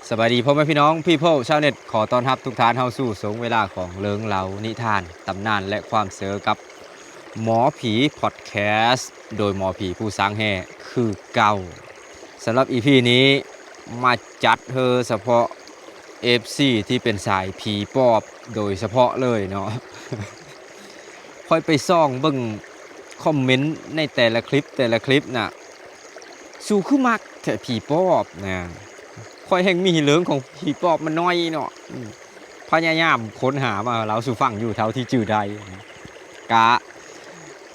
ສະບາຍດີພໍ່ແມ່ພີ່ນ້ອງ People ຊາວເນັດ ຂໍຕ້ອນຮັບທຸກທ່ານເຂົ້າສູ່ຊ່ວງເວລາຂອງເລື່ອງເລົ່ານິທານ ຕຳນານ ແລະ ຄວາມເຊີກັບໝໍຜີ Podcast ໂດຍໝໍຜີຜູ້ສ້າງແຮ່ຄືເກົ່າ. ສຳລັບ ອີ ພີ ນີ້ມາຈັດເຮີສະເພາະ ເອັຟ ຊີ ທີ່ເປັນສາຍຜີປອບໂດຍສະເພາະເລີຍເນາະ. ຂ້ອຍໄປສ່ອງເບິ່ງຄອມເມັນໃນແຕ່ລະຄລິບ ແຕ່ລະຄລິບນະ ສູຄືມັກແທ້ຜີປອບນະ. ຂ້ອຍແຮ່ງມີເລື່ອງຂອງຜີປອບມັນໜ້ອຍເນາະ. ອືມ ພະຍາຍາມຄົ້ນຫາມາເລົ່າສູ່ຟັງຢູ່ເທົ່າທີ່ຈື່ໄດ້. ກະ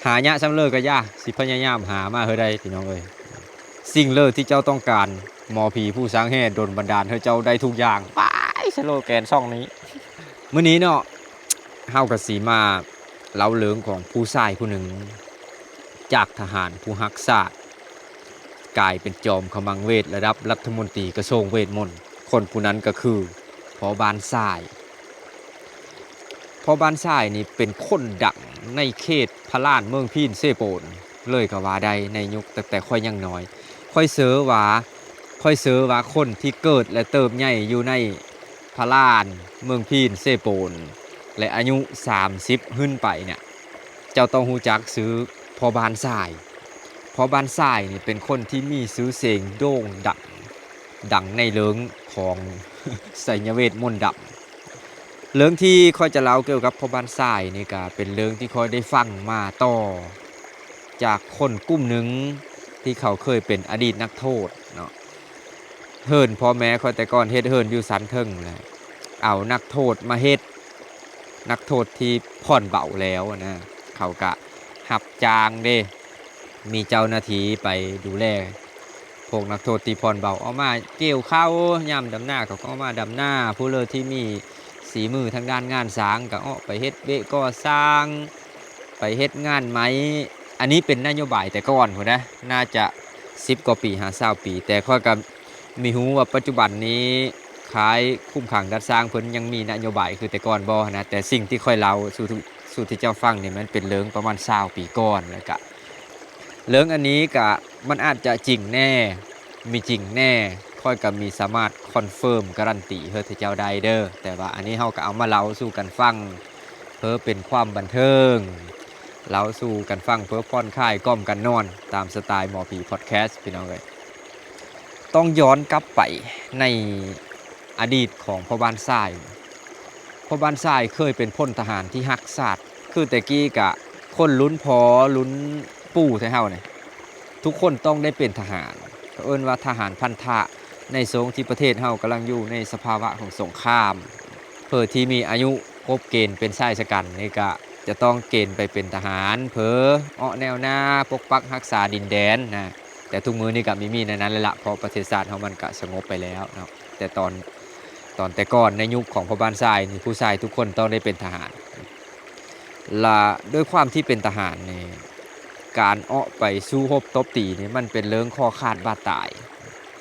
ຫາຍາກສ່ຳເລີກະຢ່າ ຊິພະຍາຍາມຫາມາເຮີໄດ້ພີ່ນ້ອງເອີຍ. ສິ່ງເລີທີ່ເຈົ້າຕ້ອງການ ໝໍຜີຜູ້ສ້າງແຮ່ດົນບັນດານໃຫ້ເຈົ້າໄດ້ທຸກຢ່າງ. ປາຍ ສະໂລແກນຊ່ອງນີ້. ມື້ນີ້ເນາະ ເຮົາກະຊິມາເລົ່າເລື່ອງຂອງຜູ້ຊາຍຜູ້ໜຶ່ງ ຈາກທະຫານຜູ້ຮັກຊາດ ກາຍເປັນຈອມຂະມັງເວດລະດັບລັດຖະມົນຕີກະຊວງເວດມົນ. ຄົນຜູ້ນັ້ນກະຄືພໍ່ບ້ານຊາຍ. ພໍ່ບ້ານຊາຍນີ້ເປັນຄົນດັງໃນເຂດພະລານເມືອງພີນເຊໂປນເລີຍກະວ່າໄດ້ ໃນຍຸກຕັ້ງແຕ່ຂ້ອຍຍັງນ້ອຍ. ຂ້ອຍເຊື່ອວ່າ ຂ້ອຍເຊື່ອວ່າຄົນທີ່ເກີດ ແລະ ເຕີບໃຫຍ່ຢູ່ໃນພະລານເມືອງພີນເຊໂປນ ແລະ ອາຍຸສາມສິບຂຶ້ນໄປເນຍ ເຈົ້າຕ້ອງຮູ້ຈັກຊື່ພໍ່ບ້ານຊາຍ. ພໍ່ບ້ານຊາຍນີ້ເປັນຄົນທີ່ມີຊື່ສຽງໂດ່ງດັງ ດັງໃນເລື່ອງຂອງໄສຍະເວດມົນດຳ. ເລື່ອງທີ່ຂ້ອຍຈະເລົ່າກ່ຽວກັບພໍ່ບ້ານຊາຍນີ້ກະເປັນເລື່ອງທີ່ຂ້ອຍໄດ້ຟັງມາຕໍ່ຈາກຄົນກຸ່ມໜຶ່ງທີ່ເຂົາເຄີຍເປັນອະດີດນັກໂທດເນາະ. ເຮືອນພໍ່ແມ່ຂ້ອຍແຕ່ກ່ອນເຮັດເຮືອນຢູ່ຊັ້ນເທິງແຫຼະ ເອົານັກໂທດມາເຮັດ ນັກໂທດທີ່ຜ່ອນເບົາແລ້ວນະ ເຂົາກະຮັບຈ້າງເດ້ ມີເຈົ້າໜ້າທີ່ໄປດູແລພວກນັກໂທດທີ່ຜ່ອນເບົາ ອອກມາກ່ຽວເຂົ້າ ຍາມດຳນາເຂົາກໍອອກມາດຳນາ ຜູ້ເລີທີ່ມີສີມືທາງດ້ານງານສ້າງກໍອອກໄປເຮັດວຽກກໍ່ສ້າງ ໄປເຮັດງານໄມ້. ອັນນີ້ເປັນນະໂຍບາຍແຕ່ກ່ອນພຸ້ນນະ ໜ້າຈະສິບກວ່າປີຫາຊາວປີ ແຕ່ຂ້ອຍກໍມີຮູ້ວ່າປັດຈຸບັນນີ້ຄ້າຍຄຸ້ມຄັງດັດສ້າງເພິ່ນຍັງມີນະໂຍບາຍຄືແຕ່ກ່ອນບໍ່ຫັ້ນນະ. ແຕ່ສິ່ງທີ່ຂ້ອຍເລົ່າສູ່ ສູ່ທີ່ເຈົ້າຟັງນີ້ ມັນເປັນເລື່ອງປະມານຊາວປີກ່ອນ ແລ້ວກະເລື່ອງອັນນີ້ກະມັນອາດຈະຈິງແດ່ ມີຈິງແດ່ ຂ້ອຍກະມີສາມາດຄອນເຟີມກາຣັນຕີໃຫ້ເຈົ້າໄດ້ເດີ. ແຕ່ວ່າອັນນີ້ເຮົາກະເອົາມາເລົ່າສູ່ກັນຟັງ ເພື່ອເປັນຄວາມບັນເທີງ ເລົ່າສູ່ກັນຟັງເພື່ອຜ່ອນຄາຍກ່ອມກັນນອນ ຕາມສະໄຕລ໌ໝໍຜີ Podcast ພີ່ນ້ອງເອີຍ. ຕ້ອງຍ້ອນກັບໄປໃນອະດີດຂອງພໍ່ບ້ານຊາຍ. ພໍ່ບ້ານຊາຍເຄີຍເປັນພົນທະຫານທີ່ຮັກຊາດ ຄືແຕ່ກີ້ກະຄົນລຸ້ນພໍ່ລຸ້ນປູ່ແທ້ເຮົານີ້ ທຸກຄົນຕ້ອງໄດ້ເປັນທະຫານ ເຂົາເອີ້ນວ່າທະຫານພັນທະ ໃນຊ່ວງທີ່ປະເທດເຮົາກຳລັງຢູ່ໃນສະພາວະຂອງສົງຄາມ ເພີ່ນທີ່ມີອາຍຸຄົບເກນເປັນຊາຍຊະກັນນີ້ກະຈະຕ້ອງເກນໄປເປັນທະຫານ ເພື່ອເອາະແນວໜ້າ ປົກປັກຮັກສາດິນແດນນະ. ແຕ່ທຸກມື້ນີ້ກະມີມີແນວນັ້ນແຫຼະລະ ເພາະປະເທດຊາດເຮົາມັນກະສະຫງົບໄປແລ້ວເນາະ. ແຕ່ຕອນ ຕອນແຕ່ກ່ອນໃນຍຸກຂອງພໍ່ບ້ານຊາຍນີ້ ຜູ້ຊາຍທຸກຄົນຕ້ອງໄດ້ເປັນທະຫານ. ລະດ້ວຍຄວາມທີ່ເປັນທະຫານນີ້ ການເອາະໄປສູ້ຮົບຕົບຕີນີ້ ມັນເປັນເລື່ອງຂໍ້ຂາດບາດຕາຍ.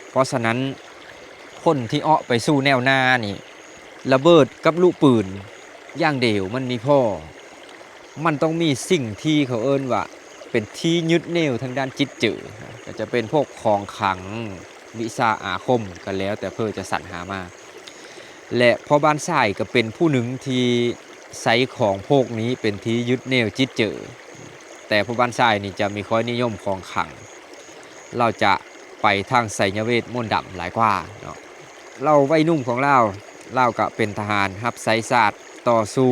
ເພາະສະນັ້ນ ຄົນທີ່ເອາະໄປສູ້ແນວໜ້ານີ້ ລະເບີດກັບລູກປືນຢ່າງດຽວມັນມີພໍ. ມັນຕ້ອງມີສິ່ງທີ່ເຂົາເອີ້ນວ່າເປັນທີ່ຍຶດໜຽວທາງດ້ານຈິດເຈີ ກໍຈະເປັນພວກຂອງຂລັງ ວິຊາອາຄົມ ກໍແລ້ວແຕ່ເພິ່ນຈະສັນຫາມາ. ແລະ ພໍ່ບ້ານຊາຍກໍເປັນຜູ້ໜຶ່ງທີ່ໃຊ້ຂອງພວກນີ້ເປັນທີ່ຍຶດໜຽວຈິດເຈີ. ແຕ່ພໍ່ບ້ານຊາຍນີ້ຈະມີຄວາມນິຍົມຂອງຂລັງ ລາວຈະໄປທາງໄສຍະເວດມົນດຳຫຼາຍກວ່າເນາະ. ລາວໄວໜຸ່ມຂອງລາວ ລາວກະເປັນທະຫານຮັບໃຊ້ຊາດ ຕໍ່ສູ້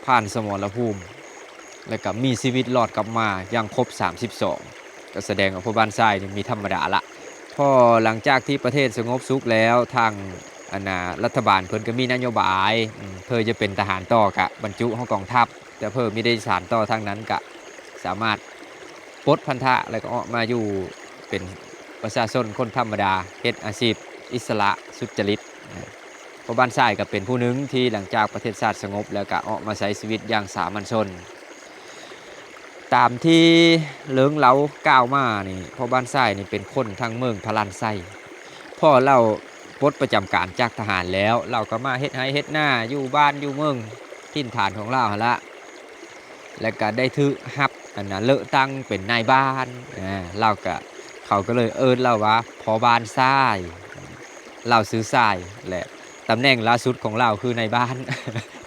ຜ່ານສະໝໍລະພູມ ແລະກະມີຊີວິດລອດກັບມາຢ່າງຄົບສາມສິບສອງ ກໍສະແດງວ່າພໍ່ບ້ານຊາຍນີ້ມີທຳມະດາລະ. ພໍຫຼັງຈາກທີ່ປະເທດສະຫງົບສຸກແລ້ວ ທາງ ອັນນ່າ ລັດຖະບານເພິ່ນກໍມີນະໂຍບາຍ ອືມ ເພິ່ນຈະເປັນທະຫານຕໍ່ ກະບັນຈຸເຂົ້າກອງທັບ ແຕ່ເພິ່ນມີໄດ້ສານຕໍ່ທາງນັ້ນ ກະສາມາດປົດພັນທະ ແລ້ວກໍອອກມາຢູ່ເປັນປະຊາຊົນຄົນທຳມະດາ ເຮັດອາຊີບອິດສະຫຼະສຸດຈະລິດ. ພໍ່ບ້ານຊາຍກໍເປັນຜູ້ໜຶ່ງທີ່ຫຼັງຈາກປະເທດຊາດສະຫງົບແລ້ວ ກໍອອກມາໃຊ້ຊີວິດຢ່າງສາມັນຊົນ. ຕາມທີ່ເລື່ອງລາວກ່າວມານີ້ ພໍ່ບ້ານຊາຍນີ້ເປັນຄົນທາງເມືອງພະລານໄຊ. ພໍລາວປົດປະຈຳການຈາກທະຫານແລ້ວ ລາວກໍມາເຮັດໄຮ່ເຮັດນາຢູ່ບ້ານຢູ່ເມືອງຖິ່ນຖານຂອງລາວຫັ້ນລະ ແລະກະໄດ້ຖືກຮັບ ອັນນ່າ ເລືອກຕັ້ງເປັນນາຍບ້ານ. ອາ ລາວກະ ເຂົາກໍເລີຍເອີ້ນລາວວ່າພໍ່ບ້ານຊາຍ. ລາວຊື່ຊາຍ ແລະ ຕຳແໜ່ງລ່າສຸດຂອງລາວຄືນາຍບ້ານ.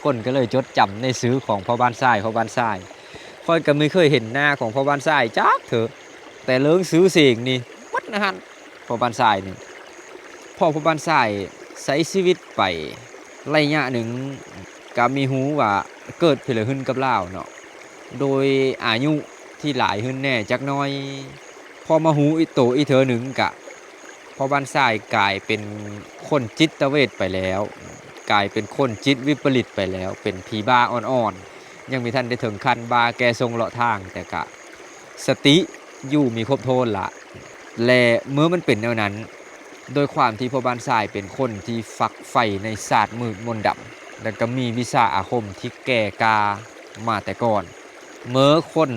ຄົນກໍເລີຍຈົດຈຳໃນຊື່ຂອງພໍ່ບ້ານຊາຍ, ພໍ່ບ້ານຊາຍ. ຂ້ອຍກໍບໍ່ເຄີຍເຫັນໜ້າຂອງພໍ່ບ້ານຊາຍຈັກເທື່ອ, ແຕ່ເລື່ອງຊື່ສຽງນີ້ໝົດນະຫັ້ນ ພໍ່ບ້ານຊາຍນີ້. ເພາະພໍ່ບ້ານຊາຍໃຊ້ຊີວິດໄປໄລຍະໜຶ່ງ ກໍມີຮູ້ວ່າເກີດເພລະຫຶນກັບລາວເນາະ, ໂດຍອາຍຸທີ່ຫຼາຍຫຶນແດ່ຈັກໜ້ອຍ. ພໍມາຮູ້ອີກໂຕອີກເທື່ອໜຶ່ງກະ ພໍ່ບ້ານຊາຍກາຍເປັນຄົນຈິດຕະເວດໄປແລ້ວ, ກາຍເປັນຄົນຈິດວິປະລິດໄປແລ້ວ, ເປັນຜີບ້າອ່ອນໆ, ຍັງບໍ່ທັນໄດ້ເຖິງຂັ້ນບ້າແກ່ຊົງເລາະທາງ, ແຕ່ກະສະຕິຢູ່ມີຄົບຖ້ວນລະ. ແລະ ເມື່ອມັນເປັນແນວນັ້ນ, ໂດຍຄວາມທີ່ພໍ່ບ້ານຊາຍເປັນຄົນທີ່ຝັກໃຝ່ໃນສາດມືດມົນດຳ ແລະ ກໍມີວິຊາອາຄົມທີ່ແກ່ກ້າມາແຕ່ກ່ອນ, ເມື່ອຄົນ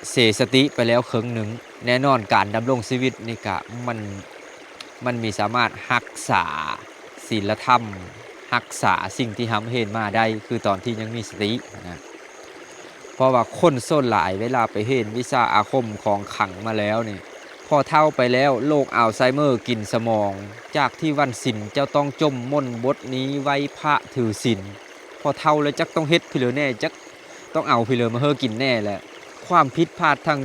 ເສຍສະຕິໄປແລ້ວເຄິ່ງໜຶ່ງ, ແນ່ນອນການດຳລົງຊີວິດນີ້ກະ ມັນ ມັນມີສາມາດຮັກສາສີລະທຳ, ຮັກສາສິ່ງທີ່ຮ່ຳເຮນມາໄດ້ ຄືຕອນທີ່ຍັງມີສະຕິນະ. ເພາະວ່າຄົນສ່ວນຫຼາຍເວລາໄປເຫັນວິຊາອາຄົມຂອງຂັງມາແລ້ວນີ້, ພໍເຖົ້າໄປແລ້ວໂລກອາວໄຊເມີກິນສະໝອງ, ຈາກທີ່ວັນສິນເຈົ້າຕ້ອງຈົ່ມມົນບົດນີ້ໄຫວ້ພະຖືສິນ, ພໍເຖົ້າແລ້ວຈັກຕ້ອງເຮັດພີເລີແດ່, ຈັກຕ້ອງເອົາພີເລີມາເຮີກິນແດ່. ແລະ ຄວາມຜິດພາດທາງ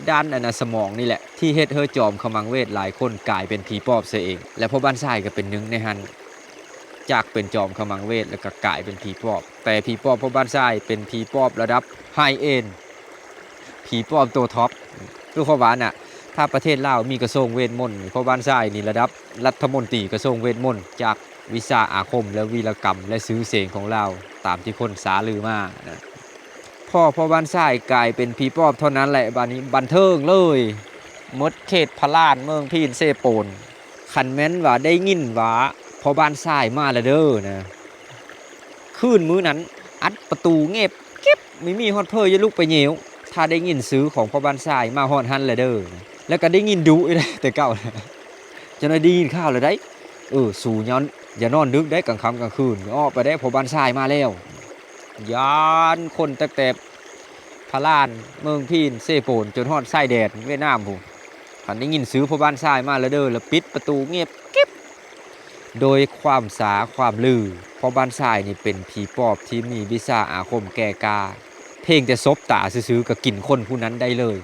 ດ້ານ ອັນນະ ສະໝອງນີ້ແຫຼະ ທີ່ເຮັດໃຫ້ຈອມຂະມັງເວດຫຼາຍຄົນກາຍເປັນຜີປອບເສຍເອງ. ແລະ ພໍ່ບ້ານຊາຍກໍເປັນໜຶ່ງໃນຫັ້ນ, ຈາກເປັນຈອມຂະມັງເວດ ແລ້ວກໍກາຍເປັນຜີປອບ. ແຕ່ຜີປອບພໍ່ບ້ານຊາຍເປັນຜີປອບລະດັບໄຮເອັນ, ຜີປອບໂຕທັອບ. ຄືຄວາມວ່ານະ, ຖ້າປະເທດລາວມີກະຊວງເວດມົນ, ພໍ່ບ້ານຊາຍນີ້ລະດັບລັດຖະມົນຕີກະຊວງເວດມົນ, ຈາກວິຊາອາຄົມ ແລະ ວີລະກຳ ແລະ ຊື່ສຽງຂອງລາວ ຕາມທີ່ຄົນສາລືມານະ. ພໍພໍ່ບ້ານຊາຍກາຍເປັນຜີປອບເທົ່ານັ້ນແຫຼະ, ບາດນີ້ບັນເທີງເລີຍ, ໝົດເຂດພະລານ ເມືອງພີນ ເຊໂປນ. ຄັນແມ່ນວ່າໄດ້ຍິນວ່າພໍ່ບ້ານຊາຍມາແລ້ວເດີນະ, ຄືນມື້ນັ້ນອັດປະຕູແງບ ເກັບ ມີມີຮອດເພີຢ່າລຸກໄປແຍວ, ຖ້າໄດ້ຍິນຊື່ຂອງພໍ່ບ້ານຊາຍມາຮອດຫັ້ນແລ້ວເດີ, ແລ້ວກໍໄດ້ຍິນດຸອີກແລ້ວແຕ່ເກົ່າ. ເຈົ້າໜ້າໄດ້ຍິນຂ່າວແລ້ວໄດ໋, ເອີ ສູຢ່າ ຢ່ານອນດຶກໄດ໋, ກາງຄ່ຳກາງຄືນອອກໄປໄດ໋, ພໍ່ບ້ານຊາຍມາແລ້ວ. ຢ້ານຄົນຕັ້ງແຕ່ພະລານ ເມືອງພີນ ເຊໂປນ ຈົນຮອດຊາຍແດນຫວຽດນາມພຸ້ນ, ຄັນໄດ້ຍິນຊື່ພໍ່ບ້ານຊາຍມາແລ້ວເດີ ແລ້ວປິດປະຕູງຽບ ເກັບ. ໂດຍຄວາມສາຄວາມລື ພໍ່ບ້ານຊາຍນີ້ເປັນຜີປອບທີ່ມີວິຊາອາຄົມແກ່ກ້າ, ພຽງແຕ່ສົບຕາຊື່ໆກໍກິນຄົນຜູ້ນັ້ນໄດ້ເລີຍ,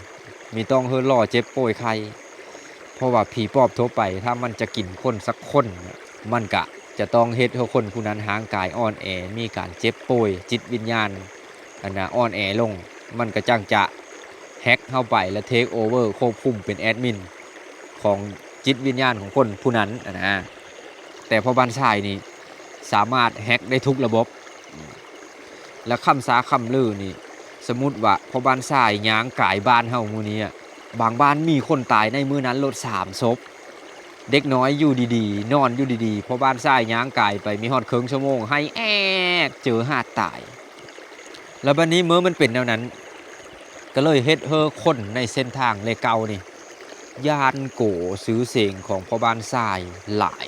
ມີຕ້ອງເຮີຫຼໍ່ເຈັບປ່ວຍໄຂ້. ເພາະວ່າຜີປອບທົ່ວໄປ ຖ້າມັນຈະກິນຄົນສັກຄົນ, ມັນກະຈະຕ້ອງເຮັດໃຫ້ຄົນຜູ້ນັ້ນຮ່າງກາຍອ່ອນແອ, ມີການເຈັບປ່ວຍ, ຈິດວິນຍານ ອັນນະ ອ່ອນແອລົງ, ມັນກໍຈັ່ງຈະແຮັກເຮົາໄປ ແລະ ເທກໂອເວີ ຄວບຄຸມເປັນແອດມິນຂອງຈິດວິນຍານຂອງຄົນຜູ້ນັ້ນ ອັນນະ. ແຕ່ພໍ່ບ້ານຊາຍນີ້ສາມາດແຮັກໄດ້ທຸກລະບົບ. ແລະ ຄຳສາຄຳລືນີ້, ສົມມຸດວ່າພໍ່ບ້ານຊາຍຍ່າງກາຍບ້ານເຮົາມື້ນີ້, ບາງບ້ານມີຄົນຕາຍໃນມື້ນັ້ນໂລດສາມສົບ. ເດັກນ້ອຍຢູ່ດີໆ ນອນຢູ່ດີໆ, ພໍ່ບ້ານຊາຍຍ່າງກາຍໄປມີຮອດເຄິ່ງຊົ່ວໂມງ ໄຫ້ແອດ ເຈີຫາດຕາຍ. ແລ້ວບັດນີ້ເມື່ອມັນເປັນແນວນັ້ນ, ກໍເລີຍເຮັດໃຫ້ຄົນໃນເສັ້ນທາງເລເກົ້ານີ້ ຢ້ານກົວຊື່ສຽງຂອງພໍ່ບ້ານຊາຍຫຼາຍ.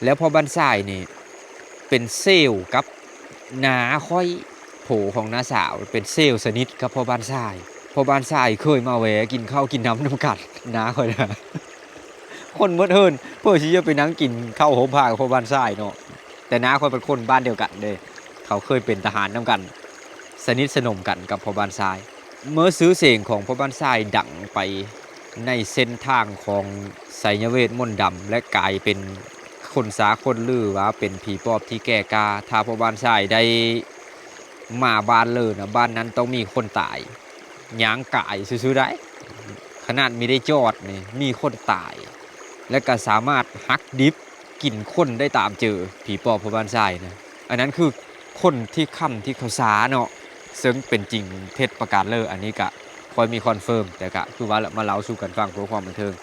ແລ້ວພໍ່ບ້ານຊາຍນີ້ເປັນເຊວກັບນ້າຂ້ອຍ, ໂຜຂອງນ້າສາວເປັນເຊວສະໜິດກັບພໍ່ບ້ານຊາຍ. ພໍ່ບ້ານຊາຍເຄີຍມາແວ່ກິນເຂົ້າກິນນ້ຳນຳກັນ, ນ້າຂ້ອຍນະ. ຄົນໝົດເຮືອນ ເພື່ອຊິຈະໄປນັ່ງກິນເຂົ້າໂຮມພາກັບພໍ່ບ້ານຊາຍເນາະ. ແຕ່ນ້າຂ້ອຍເປັນຄົນບ້ານດຽວກັນເດ້, ເຂົາເຄີຍເປັນທະຫານນຳກັນ, ສະໜິດສະໜົມກັນກັບພໍ່ບ້ານຊາຍ. ເມື່ອຊື່ສຽງຂອງພໍ່ບ້ານຊາຍດັງໄປໃນເສັ້ນທາງຂອງໄສຍະເວດມົນດຳ ແລະ ກາຍເປັນຄົນສາຄົນລືວ່າເປັນຜີປອບທີ່ແກ່ກ້າ, ຖ້າພໍ່ບ້ານຊາຍໄດ້ມາບ້ານເລີນະ, ບ້ານນັ້ນຕ້ອງມີຄົນຕາຍ. ຍ່າງກາຍຊື່ໆໄດ້, ຂະໜາດມີໄດ້ຈອດນີ້ ມີຄົນຕາຍ ແລະ ກໍສາມາດຫັກດິບກິນຄົນໄດ້ຕາມເຈີ, ຜີປອບພໍ່ບ້ານຊາຍນະ. ອັນນັ້ນຄືຄົນທີ່ຄ້ຳທີ່ເຂົາຊາເນາະ, ເຊິ່ງເປັນຈິງເທັດປະການເລີ, ອັນນີ້ກະຂ້ອຍມີຄອນເຟີມ, ແຕ່ກະຄືວ່າລະ ມາເລົ່າສູ່ກັນຟັງເພື່ອຄວາມບັນເທີງ.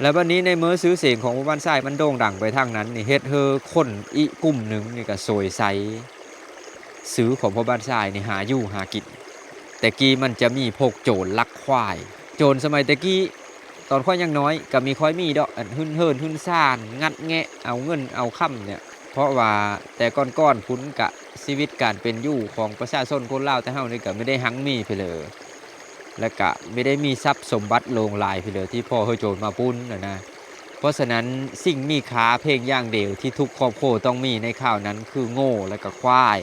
ແລ້ວບັດນີ້ໃນເມື່ອຊື່ສຽງຂອງພໍ່ບ້ານຊາຍມັນໂດ່ງດັງໄປທາງນັ້ນນີ້, ເຮັດໃຫ້ຄົນອີກກຸ່ມໜຶ່ງນີ້ກະສວຍໃສ ຊື່ຂອງພໍ່ບ້ານຊາຍນີ້ຫາຢູ່ຫາກິນ. ແຕ່ກີ້ມັນຈະມີພວກໂຈນລັກຄວາຍ. ໂຈນສະໄໝແຕ່ກີ້ ຕອນຂ້ອຍຍັງນ້ອຍກໍມີ ຄ່ອຍມີດອກ ອັນຫຶ້ນເຫີນຫຶ້ນຊານ ງັດແງະເອົາເງິນເອົາຄຳນີ້. ເພາະວ່າແຕ່ກ່ອນໆພຸ້ນກະຊີວິດການເປັນຢູ່ຂອງປະຊາຊົນຄົນລາວແຕ່ເຮົານີ້ກໍບໍ່ໄດ້ຮັ່ງມີໃຜເລີ ແລະກະບໍ່ໄດ້ມີຊັບສົມບັດຫຼວງຫຼາຍໃຜເລີ ທີ່ພໍໃຫ້ໂຈນມາປຸ້ນຫັ້ນນະ. ເພາະສະນັ້ນ ສິ່ງມີຄ່າພຽງຢ່າງດຽວທີ່ທຸກຄອບຄົວຕ້ອງມີໃນຄາວນັ້ນຄືໂງ່ ແລະ ກໍຄວາຍ.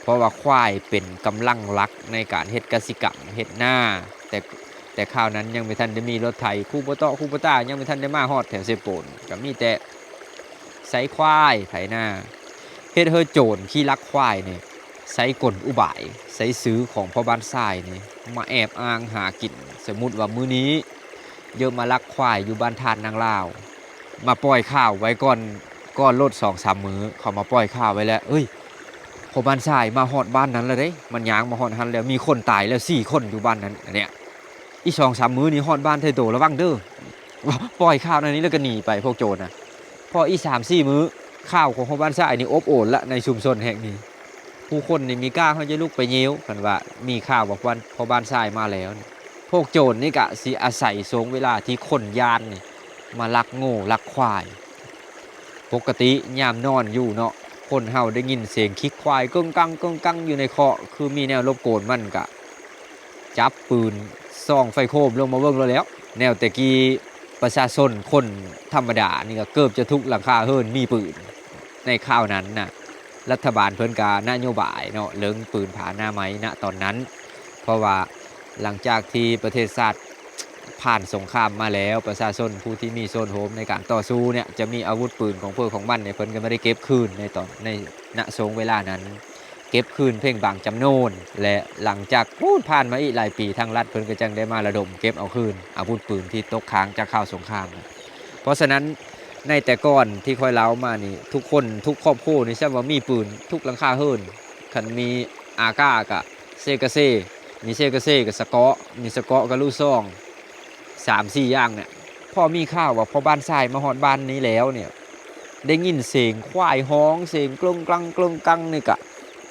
ເພາະວ່າຄວາຍເປັນກຳລັງຫຼັກໃນການເຮັດກະສິກຳ ເຮັດນາ. ແຕ່ ແຕ່ຄາວນັ້ນຍັງບໍ່ທັນໄດ້ມີລົດໄຖ ຄູໂບເຕາະ ຄູໂບຕ້າ ຍັງບໍ່ທັນໄດ້ມາຮອດແຖວເຊໂປນ. ກໍມີແຕ່ ໃຊ້ຄວາຍໄຖນາ ເຮັດໃຫ້ໂຈນຂີ້ລັກຄວາຍນີ້ ໃຊ້ກົນອຸບາຍ ໃຊ້ຊື່ຂອງພໍ່ບ້ານຊາຍນີ້ ມາແອບອ້າງຫາກິນ. ສົມມຸດວ່າມື້ນີ້ ເຢີມາລັກຄວາຍຢູ່ບ້ານທາດນາງລາວ ມາປ່ອຍຂ່າວໄວ້ກ່ອນ ກ່ອນໂລດສອງສາມມື້ ເຂົາມາປ່ອຍຂ່າວໄວ້ແລ້ວ ເອີຍ ພໍ່ບ້ານຊາຍມາຮອດບ້ານນັ້ນແລ້ວເດ້ ມັນຍ່າງມາຮອດຫັ້ນແລ້ວ ມີຄົນຕາຍແລ້ວສີ່ຄົນຢູ່ບ້ານນັ້ນ ອັນເນີ້ຍ ອີກສອງສາມມື້ນີ້ຮອດບ້ານແທ້ໂຕ ລະວັງເດີ. ປ່ອຍຂ່າວແນວນີ້ແລ້ວກໍໜີໄປພວກໂຈນນະ. ພໍອີກສາມສີ່ມື້ ຂ່າວຂອງພໍ່ບ້ານຊາຍນີ້ອົບໂອນລະໃນຊຸມຊົນແຫ່ງນີ້. ຜູ້ຄົນນີ້ມີກ້າເຮົາຈະລຸກໄປຍິ້ວ ຄັນວ່າມີຂ່າວວ່າພໍ່ບ້ານຊາຍມາແລ້ວ. ພວກໂຈນນີ້ກະຊິອາໄສຊ່ວງເວລາທີ່ຄົນຢ້ານນີ້ ມາລັກໂງ່ລັກຄວາຍ. ປົກກະຕິຍາມນອນຢູ່ເນາະ ຄົນເຮົາໄດ້ຍິນສຽງຄີກຄວາຍເກິ່ງກັງເກິ່ງກັງຢູ່ໃນເຄາະ ຄືມີແນວລົບກວນມັນກະ ຈັບປືນສ່ອງໄຟໂຄມລົງມາເບິ່ງໂລດແລ້ວ. ແນວແຕ່ກີ້ປະຊາຊົນຄົນທຳມະດານີ້ກໍເກືອບຈະທຸກຫຼັງຄາເຮືອນມີປືນ. ໃນຄາວນັ້ນນະ ລັດຖະບານເພິ່ນກະນະໂຍບາຍເນາະ ເລື່ອງປືນຜາອະນາໄມນະຕອນນັ້ນ ເພາະວ່າຫຼັງຈາກທີ່ປະເທດຊາດຜ່ານສົງຄາມມາແລ້ວ ປະຊາຊົນຜູ້ທີ່ມີສ່ວນຮ່ວມໃນການຕໍ່ສູ້ເນຍ ຈະມີອາວຸດປືນຂອງເພິ່ນຂອງມັນເນຍ ເພິ່ນກໍບໍ່ໄດ້ເກັບຄືນໃນຕອນ ໃນ ນະຊ່ວງເວລານັ້ນ ເກັບຄືນພຽງບາງຈຳນວນ ແລະ ຫຼັງຈາກພຸ້ນຜ່ານມາອີກຫຼາຍປີ ທາງລັດເພິ່ນກໍຈັ່ງໄດ້ມາລະດົມເກັບເອົາຄືນອາວຸດປືນທີ່ຕົກຄ້າງຈາກຄາວສົງຄາມ. ເພາະສະນັ້ນ ໃນແຕ່ກ່ອນທີ່ຂ້ອຍເລົ່າມານີ້ ທຸກຄົນ ທຸກຄອບຄົວນີ້ ຊ້ຳວ່າມີປືນທຸກຫຼັງຄາເຮືອນ ຄັນມີອາກາກະເຊກະເຊ ມີເຊກະເຊກະສະເກາະ ມີສະເກາະກະລູກຊອງ ສາມສີ່ຢ່າງເນຍ. ພໍມີຂ່າວວ່າພໍ່ບ້ານຊາຍມາຮອດບ້ານນີ້ແລ້ວເນຍ ໄດ້ຍິນສຽງຄວາຍຮ້ອງ ສຽງເກິ່ງກັງເກິ່ງກັງນີ້ກະ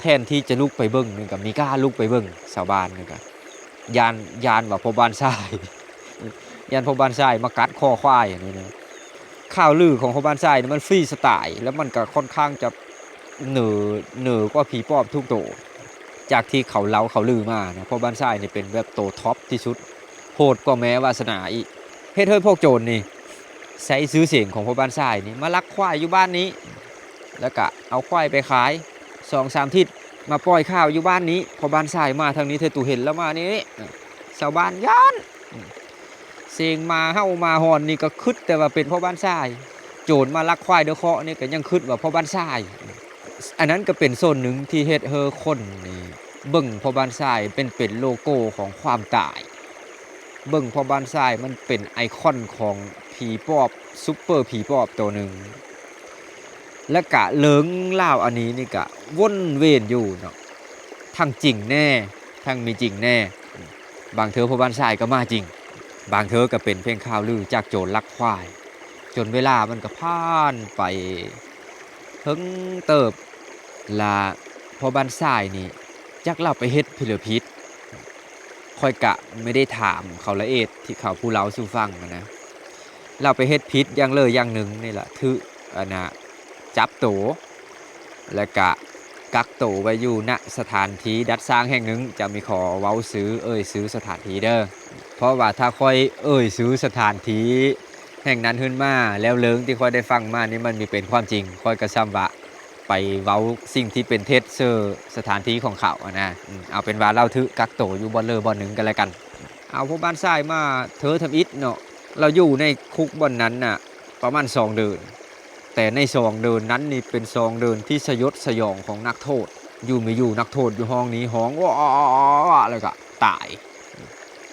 ແທນທີ່ຈະລຸກໄປເບິ່ງນີ້ກະ ມີກ້າລຸກໄປເບິ່ງ ຊາວບ້ານນີ້ກະ ຢ້ານ ຢ້ານວ່າພໍ່ບ້ານຊາຍ ຢ້ານພໍ່ບ້ານຊາຍມາກັດຄໍຄວາຍນີ້ນະ. ຂ່າວລືຂອງພໍ່ບ້ານຊາຍນີ້ມັນຟຣີສະຕາຍ ແລ້ວມັນກະຄ່ອນຂ້າງຈະເໜີ ເໜີກວ່າຜີປອບທຸກໂຕ ຈາກທີ່ເຂົາເລົ່າເຂົາລືມານະ. ພໍ່ບ້ານຊາຍນີ້ເປັນແບບໂຕທັອບທີ່ສຸດ ໂຫດກວ່າແມ່ວາສະໜາອີກ. ເຮັດໃຫ້ພວກໂຈນນີ້ໃຊ້ຊື່ສຽງຂອງພໍ່ບ້ານຊາຍນີ້ມາລັກຄວາຍຢູ່ບ້ານນີ້ ແລ້ວກະເອົາຄວາຍໄປຂາຍ ສອງສາມທິດ ມາປ່ອຍຂ່າວຢູ່ບ້ານນີ້ ພໍ່ບ້ານຊາຍມາທາງນີ້ເທື່ອຕູເຫັນລະມານີ້ ຊາວບ້ານຢ້ານ ສຽງໝາເຫົ່າໝາຫອນນີ້ກໍຄຶດແຕ່ວ່າເປັນພໍ່ບ້ານຊາຍ ໂຈນມາລັກຄວາຍເດີເຄາະນີ້ກໍຍັງຄຶດວ່າພໍ່ບ້ານຊາຍ. ອັນນັ້ນກໍເປັນສ່ວນໜຶ່ງທີ່ເຮັດໃຫ້ຄົນນີ້ເບິ່ງພໍ່ບ້ານຊາຍເປັນ ເປັນໂລໂກ້ຂອງຄວາມຕາຍ ເບິ່ງພໍ່ບ້ານຊາຍມັນເປັນໄອຄອນຂອງຜີປອບ ຊຸບເປີຜີປອບໂຕໜຶ່ງ. ແລະກະເລື່ອງລາວອັນນີ້ນີ້ກະວົນເວນຢູ່ເນາະ ທັງຈິງແດ່ ທັງມີຈິງແດ່ ບາງເທື່ອພໍ່ບ້ານຊາຍກໍມາຈິງ ບາງເທື່ອກໍເປັນພຽງຂ່າວລືຈາກໂຈນລັກຄວາຍ ຈົນເວລາມັນກໍຜ່ານໄປເຖິງເຕີບ ລະພໍ່ບ້ານຊາຍນີ້ຈັກລາວໄປເຮັດຜິດຫຼືຜິດ ຂ້ອຍກະບໍ່ໄດ້ຖາມເຂົາລະອຽດ ທີ່ເຂົາຜູ້ເລົ່າສູ່ຟັງຫັ້ນນະ ລາວໄປເຮັດຜິດຢ່າງເລີຢ່າງໜຶ່ງນີ້ລະ ຖືກ ອັນນະ ຈັບໂຕ ແລະກະກັກໂຕໄວ້ຢູ່ ນະ ສະຖານທີ່ດັດສ້າງແຫ່ງໜຶ່ງ ຈະມີຂໍເວົ້າຊື່ ເອີ່ຍຊື່ສະຖານທີ່ເດີ ເພາະວ່າຖ້າຂ້ອຍເອີ່ຍຊື່ສະຖານທີ່ແຫ່ງນັ້ນຂຶ້ນມາ ແລ້ວເລື່ອງທີ່ຂ້ອຍໄດ້ຟັງມານີ້ມັນມີເປັນຄວາມຈິງ ຂ້ອຍກໍຊ້ຳວ່າ ໄປເວົ້າສິ່ງທີ່ເປັນເທັດເຊີສະຖານທີ່ຂອງເຂົາຫັ້ນນະ. ເອົາເປັນວ່າລາວຖືກກັກໂຕຢູ່ບ່ອນເລີບ່ອນໜຶ່ງກໍແລ້ວກັນ. ເອົາພໍ່ບ້ານຊາຍມາເທີທຳອິດເນາະ, ລາວຢູ່ໃນຄຸກບ່ອນນັ້ນນະປະມານສອງເດືອນ, ແຕ່ໃນສອງເດືອນນັ້ນນີ້ເປັນສອງເດືອນທີ່ສະຫຍົດສະຫຍອງຂອງນັກໂທດ. ຢູ່ມີຢູ່ນັກໂທດຢູ່ຫ້ອງນີ້ຮ້ອງ ວາ ແລ້ວກໍຕາຍ.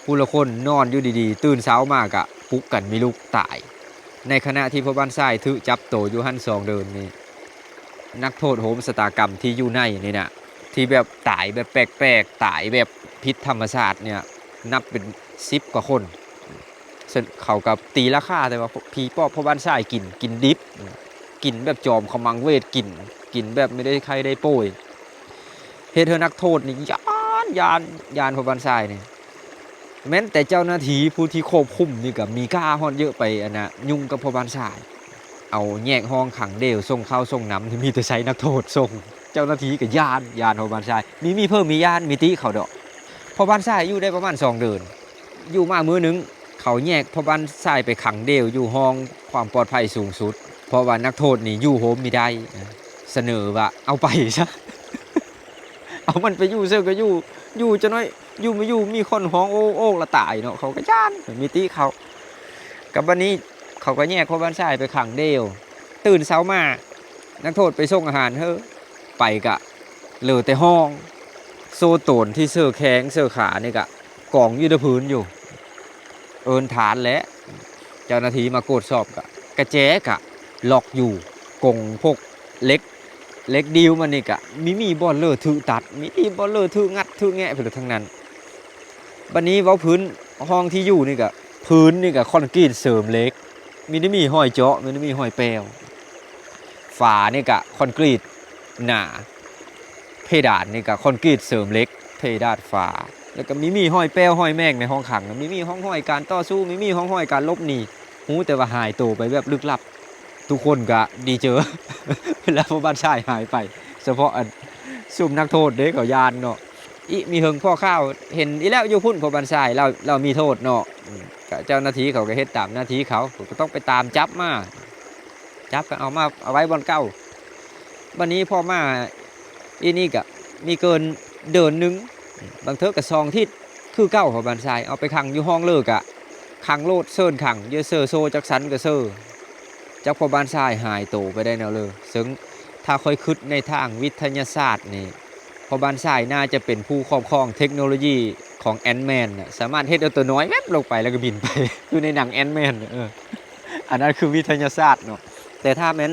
ຜູ້ລະຄົນນອນຢູ່ດີໆ ຕື່ນເຊົ້າມາກະປຸກກັນມີລຸກຕາຍ. ໃນຂະນະທີ່ພໍ່ບ້ານຊາຍຖືກຈັບໂຕຢູ່ຫັ້ນສອງເດືອນນີ້ ນັກໂທດໂຮມຊະຕາກຳທີ່ຢູ່ໃນນີ້ນະ ທີ່ແບບຕາຍແບບແປກໆ ຕາຍແບບຜິດທຳມະຊາດເນ່ຍ ນັບເປັນສິບກວ່າຄົນ. ເຊິ່ງເຂົາກໍຕີລາຄາ ແຕ່ວ່າຜີປອບພໍ່ບ້ານຊາຍກິນ ກິນດິບ ກິນແບບຈອມຂະມັງເວດ ກິນ ກິນແບບບໍ່ໄດ້ໄຂ້ໄດ້ປ່ວຍ. ເຮັດໃຫ້ນັກໂທດນີ້ຢ້ານ ຢ້ານ ຢ້ານພໍ່ບ້ານຊາຍນີ້. ແມ່ນແຕ່ເຈົ້າໜ້າທີ່ຜູ້ທີ່ຄວບຄຸມນີ້ກໍມີກ້າຮອດເຍາະໄປ ອັນນະ ຫຍຸ້ງກັບພໍ່ບ້ານຊາຍ. ເອົາແຍກຫ້ອງຂັງເດວ ສົ່ງເຂົ້າສົ່ງນ້ຳ ມີແຕ່ໃຊ້ນັກໂທດສົ່ງ. ເຈົ້າໜ້າທີ່ກໍຢ້ານ ຢ້ານພໍ່ບ້ານຊາຍ. ມີ ມີເພີ່ມມີຢ້ານ ມີຕິເຂົາດອກ. ພໍ່ບ້ານຊາຍຢູ່ໄດ້ປະມານສອງເດືອນ. ຢູ່ມາມື້ໜຶ່ງ ເ ເຂົາແຍກພໍ່ບ້ານຊາຍໄປຂັງເດວຢູ່ຫ້ອງຄວາມປອດໄພສູງສຸດ ເພາະວ່ານັກໂທດນີ້ຢູ່ໂຮມບໍ່ໄດ້ ສະເໜີວ່າເອົາໄປຊະ ເອົາມັນໄປຢູ່ໃສກໍຢູ່ ຢູ່ຈັກໜ້ອຍ ຢູ່ບໍ່ຢູ່ມີຄົນຮ້ອງໂອກໆລະຕາຍເນາະ ເຂົາກໍຢ້ານ ມີຕິເຂົາ ກໍບັດນີ້ເຂົາກໍແຍກພໍ່ບ້ານຊາຍໄປຂັງເດວ ຕື່ນເຊົ້າມາ ນັກໂທດໄປສົ່ງອາຫານເຮີ ໄປກະເຫຼືອແຕ່ຮ່ອງ ໂສ້ຕົນທີ່ເຊີແຂ້ງເຊີຂານີ້ກະກອງຢູ່ແຕ່ພື້ນຢູ່ ເອີ້ນທານແຫຼະ ເຈົ້າໜ້າທີ່ມາກວດສອບກະ ກະແຈກະລັອກຢູ່ ກົງພວກເຫຼັກ ເຫຼັກດີວມັນນີ້ກະມີ ມີບ່ອນເລີຖືຕັດ ມີທີ່ບ່ອນເລີຖືງັດຖືແງະໄປເບິດທັງນັ້ນ. ບັດນີ້ເວົ້າພື້ນຫ້ອງທີ່ຢູ່ນີ້ກະ ພື້ນນີ້ກະຄອນກຣີດເສີມເຫຼັກ ມີແຕ່ມີຮອຍເຈາະ ມີແຕ່ມີຮອຍແປວ ຝານີ້ກະຄອນກຣີດໜາ ເພດານນີ້ກະຄອນກຣີດເສີມເຫຼັກ ເພດານຝາ ແລ້ວກະມີ ມີຮອຍແປວຮອຍແໝ້ງໃນຫ້ອງຂັງ ມີ ມີຮ່ອງຮອຍການຕໍ່ສູ້ ມີ ມີຮ່ອງຮອຍການຫຼົບໜີ ຮູ້ແຕ່ວ່າຫາຍໂຕໄປແບບລຶກລັບ ທຸກຄົນກະດີເຈີ ເວລາພໍ່ບ້ານຊາຍຫາຍໄປ ສະເພາະອັນຊຸມນັກໂທດເດ້ ເຂົາຢ້ານເນາະ ອີກມີເຫິງພໍຂ່າວເຫັນອີກແລ້ວຢູ່ພຸ້ນ ພໍ່ບ້ານຊາຍລາວ ລາວມີໂທດເນາະ ອືມ ກະເຈົ້າໜ້າທີ່ເຂົາກະເຮັດຕາມໜ້າທີ່ເຂົາ ເຂົາກະຕ້ອງໄປຕາມຈັບມາ ຈັບກະເອົາມາ ເອົາໄວ້ບ່ອນເກົ່າ ບັດນີ້ພໍມາອີກນີ້ກະມີເກີນເດືອນໜຶ່ງ ບາງເທື່ອກະສອງທິດ ຄືເກົ່າພໍ່ບ້ານຊາຍ ເອົາໄປຂັງຢູ່ຫ້ອງເລີກະ ຂັງໂລດເຊີນຂັງ ເຢີເຊີໂຊຈັກສັນກະເຊີ ຈັກພໍ່ບ້ານຊາຍຫາຍໂຕໄປໄດ້ແນວເລີ ເຊິ່ງຖ້າຂ້ອຍຄິດໃນທາງວິທະຍາສາດນີ້ ພໍ່ບ້ານຊາຍໜ້າຈະເປັນຜູ້ຄອບຄອງເທັກໂນໂລຢີຂອງແອນແມນນະ ສາມາດເຮັດເອົາຕົວນ້ອຍແວັບລົງໄປ ແລ້ວກະບິນໄປ ຄືໃນໜັງແອນແມນ ເອີ ອັນນັ້ນຄືວິທະຍາສາດເນາະ ແຕ່ຖ້າແມ່ນ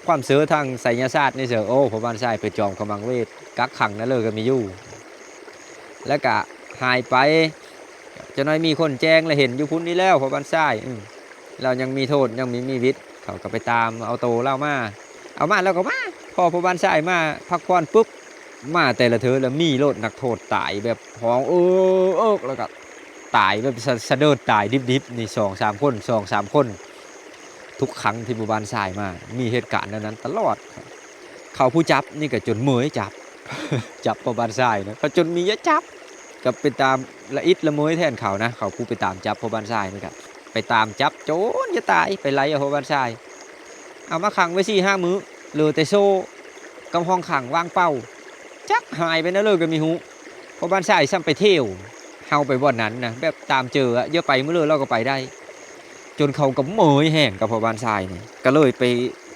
ຄວາມເຊື່ອທາງໄສຍະສາດນີ້ເຊີ ໂອ້ ພໍ່ບ້ານຊາຍໄປຈອມຂະມັງເວດ ກັກຂັງນະເລີກະມີຢູ່ ແລ້ວກະຫາຍໄປ ຈັກໜ້ອຍມີຄົນແຈ້ງ ແລ້ວເຫັນຢູ່ພຸ້ນນີ້ແລ້ວ ພໍ່ບ້ານຊາຍ ອືມ ລາວຍັງມີໂທດ ຍັງມີ ມີວິດ ເຂົາກະໄປຕາມເອົາໂຕລາວມາ ເອົາມາແລ້ວກະມາ ພໍພໍ່ບ້ານຊາຍມາພັກຜ່ອນປຶບ ມາແຕ່ລະເທື່ອລະມີໂລດ ນັກໂທດຕາຍແບບຮ້ອງເອິກໆ ແລ້ວກະຕາຍແບບສະ ສະເດີດຕາຍດິບໆ ນີ້ສອງສາມຄົນ ສອງສາມຄົນ ທຸກຄັ້ງທີ່ພໍ່ບ້ານຊາຍມາ ມີເຫດການແນວນັ້ນຕະຫຼອດ ເຂົາຜູ້ຈັບນີ້ກະຈົນເມີຍຈັບ ຈັບພໍ່ບ້ານຊາຍນະ ເຂົາຈົນມີເຍາະຈັບ ກະເປັນຕາລະອິດລະເມີຍແທນເຂົານະ ເຂົາຜູ້ໄປຕາມຈັບພໍ່ບ້ານຊາຍນີ້ກະ ໄປຕາມຈັບໂຈນຈະຕາຍ ໄປໄລ່ເອົາພໍ່ບ້ານຊາຍ ເອົາມາຂັງໄວ້ສີ່ຫ້າມື້ ເຫຼືອແຕ່ໂສ້ກັບຫ້ອງຂັງວ່າງເປົ່າ ຈັກຫາຍໄປແນວເລີກະມີຮູ້ ພໍ່ບ້ານຊາຍຊ້ຳໄປທ່ຽວ ເຮົາໄປບ່ອນນັ້ນນະ ແບບຕາມເຈີອະ ເຢີໄປມື້ເລີລາວກະໄປໄດ້ ຈົນເຂົາກະເມີຍແຮງກັບພໍ່ບ້ານຊາຍນີ້ ກະເລີຍໄປ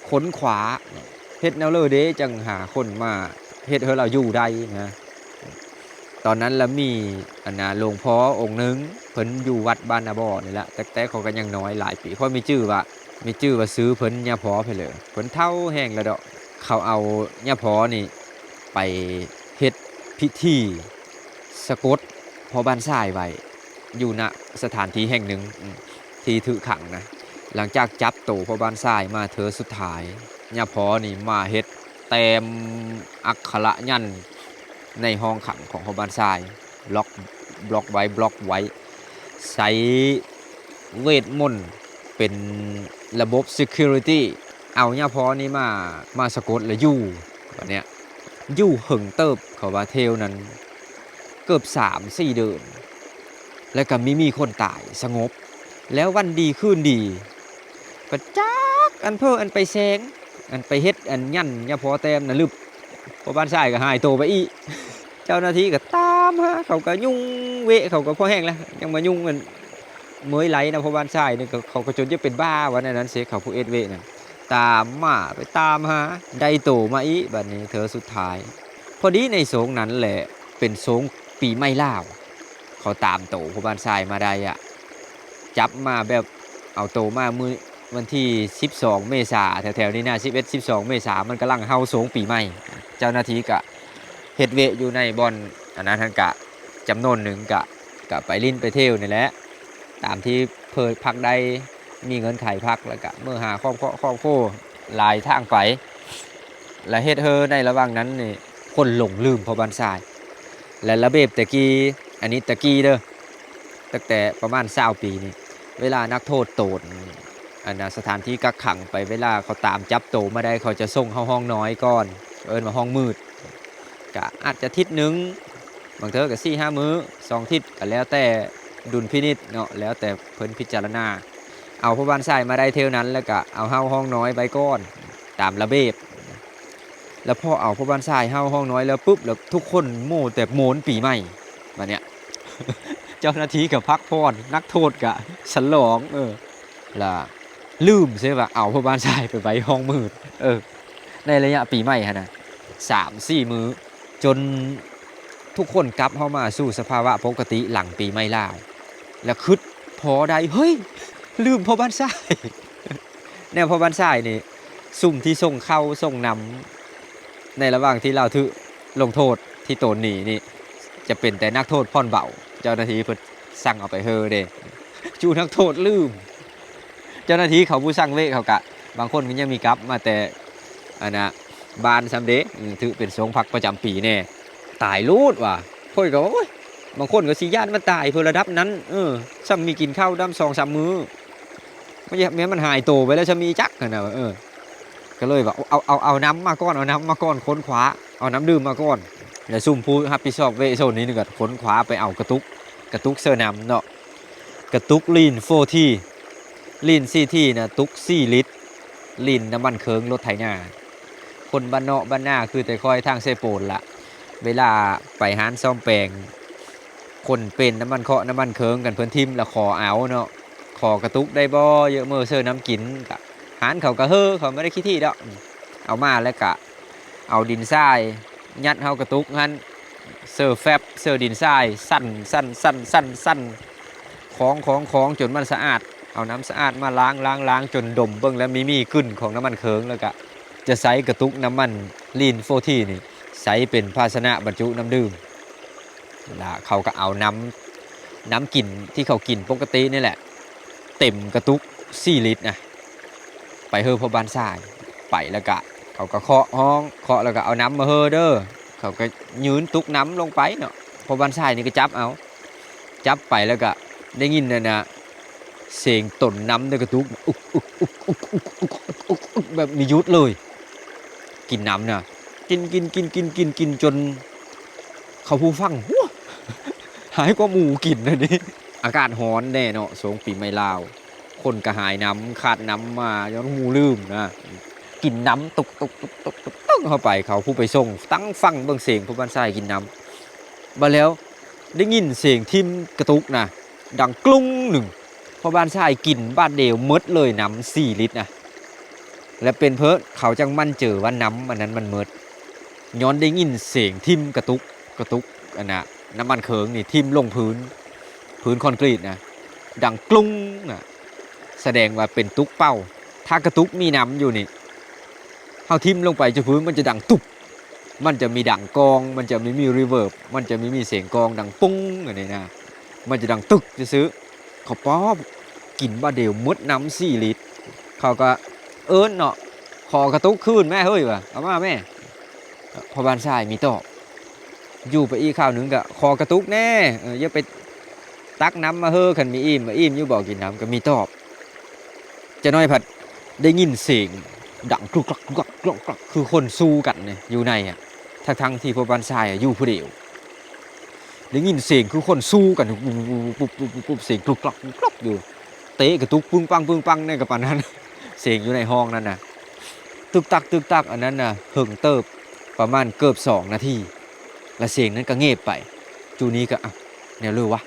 ຄົ້ນຄວ້າ ເຮັດແນວເລີເດ ຈັ່ງຫາຄົນມາເຮັດໃຫ້ລາວຢູ່ໄດ້ນະ. ຕອນນັ້ນລະມີອັນນາ ຫຼວງພໍ່ອົງໜຶ່ງ ເພິ່ນຢູ່ວັດບ້ານນາບໍ່ນີ້ລະ ແຕ່ ແຕ່ຂ້ອຍກະຍັງນ້ອຍຫຼາຍປີ ຂ້ອຍມີຈື່ວ່າ ມີຈື່ວ່າຊື່ເພິ່ນຍາພໍ່ເພິ່ນເລີ ເພິ່ນເຖົ້າແຮງລະດອກ ເຂົາເອົາຍາພໍ່ນີ້ໄປເຮັດພິທີສະກົດພໍ່ບ້ານຊາຍໄວ້ ຢູ່ນະສະຖານທີ່ແຫ່ງໜຶ່ງ ອືມ ທີ່ຖືກຂັງນະ ຫຼັງຈາກຈັບໂຕພໍ່ບ້ານຊາຍມາເທື່ອສຸດທ້າຍ ຍາພໍ່ນີ້ມາເຮັດແຕ້ມອັກຂະລະຍັນໃນຫ້ອງຂັງຂອງພໍ່ບ້ານຊາຍ ລັອກ ບລັອກໄວ້ ບລັອກໄວ້ ໃຊ້ເວດມົນເປັນລະບົບ security ເອົາຍາພໍ່ນີ້ມາ ມາສະກົດລະຢູ່ ບາດເນີ້ຍ ຢູ່ເຫິງເຕີບ ເຂົາວ່າແຖວນັ້ນເກືອບສາມສີ່ເດືອນ ແລ້ວກະມີ ມີຄົນຕາຍສະຫງົບ ແລ້ວວັນດີຄືນດີ ປະຈັກອັນເພີ້ອັນໄປແຊງ ອັນໄປເຮັດອັນຍັນຍາພໍ່ແຕ້ມນະລຶບ ພໍ່ບ້ານຊາຍກະຫາຍໂຕໄປອີກ ເຈົ້າໜ້າທີ່ກະຕາມຫາ ເຂົາກະຍຸງເວະ ເຂົາກະພໍແຮງແລ້ວ ຍັງມາຍຸງອັນເມີຍໄລ່ນຳພໍ່ບ້ານຊາຍນີ້ ເຂົາກະຈົນຈະເປັນບ້າວ່າແນວນັ້ນເຊ ເຂົາຜູ້ເຮັດເວະນັ້ນ ຕາມມາ ໄປຕາມຫາ ໄດ້ໂຕມາອີກ ບາດນີ້ເທື່ອສຸດທ້າຍ ພໍດີໃນໂຊງນັ້ນແຫຼະ ເປັນໂຊງປີໃໝ່ລາວ ເຂົາຕາມໂຕພໍ່ບ້ານຊາຍມາໄດ້ອະ ຈັບມາແບບເອົາໂຕມາມື້ວັນທີສິບສອງເມສາ ແຖວໆນີ້ນະ ສິບເອັດ ສິບສອງເມສາ ມັນກຳລັງເຮົາໂຊງປີໃໝ່ ເຈົ້າໜ້າທີ່ກະເຮັດເວະຢູ່ໃນບ່ອນອັນນັ້ນຫັ້ນກະ ຈຳນວນໜຶ່ງກະ ກະໄປຫຼິ້ນໄປທ່ຽວນີ້ແຫຼະ ຕາມທີ່ເພິ່ນພັກໄດ້ ມີເງື່ອນໄຂພັກ ແລ້ວກະເມືອຫາຄອບຄົວ ຄອບຄົວ ຫຼາຍທາງໄປ ແລະເຮັດໃຫ້ໃນລະຫວ່າງນັ້ນນີ້ ຄົນຫຼົງລືມພໍ່ບ້ານຊາຍ ແລະລະບຽບແຕ່ກີ້ ອັນນີ້ແຕ່ກີ້ເດີ ຕັ້ງແຕ່ປະມານຊາວປີນີ້ ເວລານັກໂທດໂຕນ ອັນນາ ສະຖານທີ່ກັກຂັງໄປ ເວລາເຂົາຕາມຈັບໂຕມາໄດ້ ເຂົາຈະສົ່ງເຂົ້າຫ້ອງນ້ອຍກ່ອນ ເອີ້ນວ່າຫ້ອງມືດ ກະອາດຈະທິດໜຶ່ງ ບາງເທື່ອກະສີ່ຫ້າມື້ ສອງທິດ ກະແລ້ວແຕ່ ດຸນພິນິດເນາະ ແລ້ວແຕ່ເພິ່ນພິຈາລະນາ. ເອົາພໍ່ບ້ານຊາຍມາໄດ້ເທົ່ານັ້ນ ແລ້ວກະເອົາເຮົາຫ້ອງນ້ອຍໄວ້ກ່ອນຕາມລະບຽບ. ແລ້ວພໍເອົາພໍ່ບ້ານຊາຍເຮົາຫ້ອງນ້ອຍແລ້ວປຶບ ແລ້ວທຸກຄົນໂມແຕ່ໂມນປີໃໝ່ ບາດເນີ້ຍ ເຈົ້າໜ້າທີ່ກໍພັກຜ່ອນ ນັກໂທດກໍສະຫຼອງ ເອີ ລະລືມເສຍວ່າເອົາພໍ່ບ້ານຊາຍໄປໄວ້ຫ້ອງມືດ. ເອີ ໃນໄລຍະປີໃໝ່ຫັ້ນນະ ສາມສີ່ມື້ ຈົນທຸກຄົນກັບເຮົາມາສູ່ສະພາວະປົກກະຕິຫຼັງປີໃໝ່ລາວ ແລ້ວຄຶດພໍໄດ້ ເຮີ້ຍ ລືມພໍ່ບ້ານຊາຍ. ແນວພໍ່ບ້ານຊາຍນີ້ ຊຸມທີ່ສົ່ງເຂົ້າສົ່ງນ້ຳ ໃນລະຫວ່າງທີ່ລາວຖືກລົງໂທດທີ່ໂຕນໜີນີ້ ຈະເປັນແຕ່ນັກໂທດຜ່ອນເບົາ ເຈົ້າໜ້າທີ່ເພິ່ນສັ່ງເອົາໄປເຮີເດ້ ຈຸນັກໂທດລືມ. ເຈົ້າໜ້າທີ່ເຂົາຜູ້ສັ່ງເວະເຂົາກະ ບາງຄົນກໍຍັງມີກັບມາແຕ່ ອັນນະ ບ້ານຊ້ຳເດ້ ຖືກເປັນໂຮງພັກປະຈຳປີແດ່. ຕາຍໂລດວ່າ ຂ້ອຍກໍວ່າ ໂອ້ຍ ບາງຄົນກໍຊິຢ້ານມັນຕາຍເພິ່ນລະດັບນັ້ນ ເອີ ຊ່ຳມີກິນເຂົ້າດຳສອງສາມມື້ ມັນ ແມ່ນມັນຫາຍໂຕໄປແລ້ວຊ່ຳມີຈັກຫັ້ນນະ ເອີ ກໍເລີຍວ່າ ເອົາ ເອົາ ເອົານ້ຳມາກ່ອນ ເອົານ້ຳມາກ່ອນ ຄົ້ນຄວ້າ ເອົານ້ຳດື່ມມາກ່ອນ. ແລ້ວຊຸມຜູ້ຮັບຜິດຊອບເວະໂຊນນີ້ກໍຄົ້ນຄວ້າໄປເອົາກະຕຸກ ກະຕຸກເຊີນ້ຳເນາະ ກະຕຸກລີນໂຟທີ ລີນສີ່ທີນະ ຕຸກສີ່ລິດ ລີນນ້ຳມັນເຄີງລົດໄຖນາ. ຄົນບ້ານນອກບ້ານນາຄືແຕ່ຂ້ອຍທາງເຊໂປນລະ ເວລາໄປຮ້ານສ້ອມແປງ ຄົນເປັນນ້ຳມັນເຄາະນ້ຳມັນເຄີງກັນ ເພິ່ນຖິ້ມລະຂໍເອົາເນາະ ຂໍກະຕຸກໄດ້ບໍ່ ເຢີະເມີເຊີນ້ຳກິນ. ກະຮ້ານເຂົາກະເຮີ ເຂົາບໍ່ໄດ້ຂີ້ຖີ່ດອກ ເອົາມາແລ້ວກະເອົາດິນຊາຍຍັດເຮົາກະຕຸກຫັ້ນ ເຊີແຟັບ ເຊີດິນຊາຍ ສັ່ນ ສັ່ນ ສັ່ນ ສັ່ນ ສັ່ນ ຄອງ ຄອງ ຄອງ ຈົນມັນສະອາດ ເອົານ້ຳສະອາດມາລ້າງ ລ້າງ ລ້າງ ຈົນດົມເບິ່ງແລ້ວມີມີກິ່ນຂອງນ້ຳມັນເຄີງ ແລ້ວກະຈະໃຊ້ກະຕຸກນ້ຳມັນລີນໂຟທີນີ້ ໃຊ້ເປັນພາຊະນະບັນຈຸນ້ຳດື່ມ ລະເຂົາກໍເອົານ້ຳ ນ້ຳກິນທີ່ເຂົາກິນປົກກະຕິນີ້ແຫຼະ ເຕັມກະຕຸກສີ່ລິດນະ ໄປເຮີພໍ່ບ້ານຊາຍ. ໄປແລ້ວກະເຂົາກໍເຄາະຫ້ອງ ເຄາະແລ້ວກໍເອົານ້ຳມາເຮີເດີ ເຂົາກໍຍື່ນຕຸກນ້ຳລົງໄປເນາະ ພໍ່ບ້ານຊາຍນີ້ກໍຈັບເອົາ ຈັບໄປແລ້ວກະໄດ້ຍິນນັ້ນນະ ສຽງຕົນນ້ຳໃນກະຕຸກ ອຸກ ອຸກ ແບບມີຢຸດເລີຍ ກິນນ້ຳນະ ກິນ ກິນ ກິນ ກິນ ກິນ ກິນຈົນເຂົາຜູ້ຟັງ ຫົວ ຫຼາຍກວ່າໝູກິນອັນນີ້. ອາກາດຮ້ອນແດ່ເນາະ ຊ່ວງປີໃໝ່ລາວ ຄົນກະຫາຍນ້ຳ ຂາດນ້ຳມາ ຍ້ອນໝູລືມນະ ກິນນ້ຳຕຸກ ຕຸກ ຕຸກ ຕຸກ ຕຸກ ເຂົ້າໄປ ເຂົາຜູ້ໄປສົ່ງຕັ້ງຟັງເບິ່ງສຽງພໍ່ບ້ານຊາຍກິນນ້ຳ ບາດແລ້ວ ໄດ້ຍິນສຽງຖິ້ມກະຕຸກນະ ດັງກລຸ້ງໜຶ່ງ ພໍ່ບ້ານຊາຍກິນບາດດຽວໝົດເລີຍ ນ້ຳສີ່ລິດນະ ແລະເປັນເພີ້ນເຂົາຈັ່ງໝັ້ນເຈີວ່ານ້ຳອັນນັ້ນມັນໝົດ ຍ້ອນໄດ້ຍິນສຽງຖິ້ມກະຕຸກ ກະຕຸກອັນນະ ນ້ຳມັນເຄີງນີ້ຖິ້ມລົງພື້ນ ພື້ນຄອນກຣີດນະ ດັງກລຸ້ງນະ ສະແດງວ່າເປັນຕຸກເປົ່າ. ຖ້າກະຕຸກມີນ້ຳຢູ່ນີ້ ເຮົາຖິ້ມລົງໄປຈະພື້ນ ມັນຈະດັງຕຸບ ມັນຈະມີດັງກ້ອງ ມັນຈະມີ ມີ reverb ມັນຈະມີ ມີສຽງກ້ອງດັງປຸ້ງອັນນີ້ນະ ມັນຈະດັງຕຶກຊື່ໆ. ເຂົາປ້ອບ ກິນບາດດຽວໝົດນ້ຳສີ່ລິດ ເຂົາກະເອີ້ນເນາະ ຂໍກະຕຸກຄືນແມ້ເຮີ້ຍ ວ່າ ເອົາມາແມ້ ພໍ່ບ້ານຊາຍມີຕອບ. ຢູ່ໄປອີກຄາວໜຶ່ງກະຂໍກະຕຸກແນ່ ເອີ ຢ່າໄປຕັກນ້ຳມາເຮີ້ ຄັນມີອີ່ມ ວ່າອີ່ມຢູ່ບໍ່ ກິນນ້ຳ ກະມີຕອບ. ຈັກໜ້ອຍພັດໄດ້ຍິນສຽງດັງກຣຸກກຣັກ ກຣຸກກຣັກ ກຣຸກກຣັກ ຄືຄົນສູ້ກັນຢູ່ໃນ ທັງໆທີ່ພໍ່ບ້ານຊາຍຢູ່ຜູ້ດຽວ ໄດ້ຍິນສຽງຄືຄົນສູ້ກັນ ປຸບໆ ສຽງກຣຸກກຣັກ ກຣຸກກຣັກຢູ່ ເຕະກະຕຸກປຶ້ງປັງ ປຶ້ງປັງ ໃນກະປານນັ້ນ ສຽງຢູ່ໃນຫ້ອງນັ້ນນະ ຕຶກຕັກ ຕຶກຕັກ ອັນນັ້ນນະ ເຫິງເຕີບ ປະມານເກືອບສອງນາທີ ລະສຽງນັ້ນກະເງບໄປ. ຈູນີ້ກະ ອ້າວ ແນວເລີວະ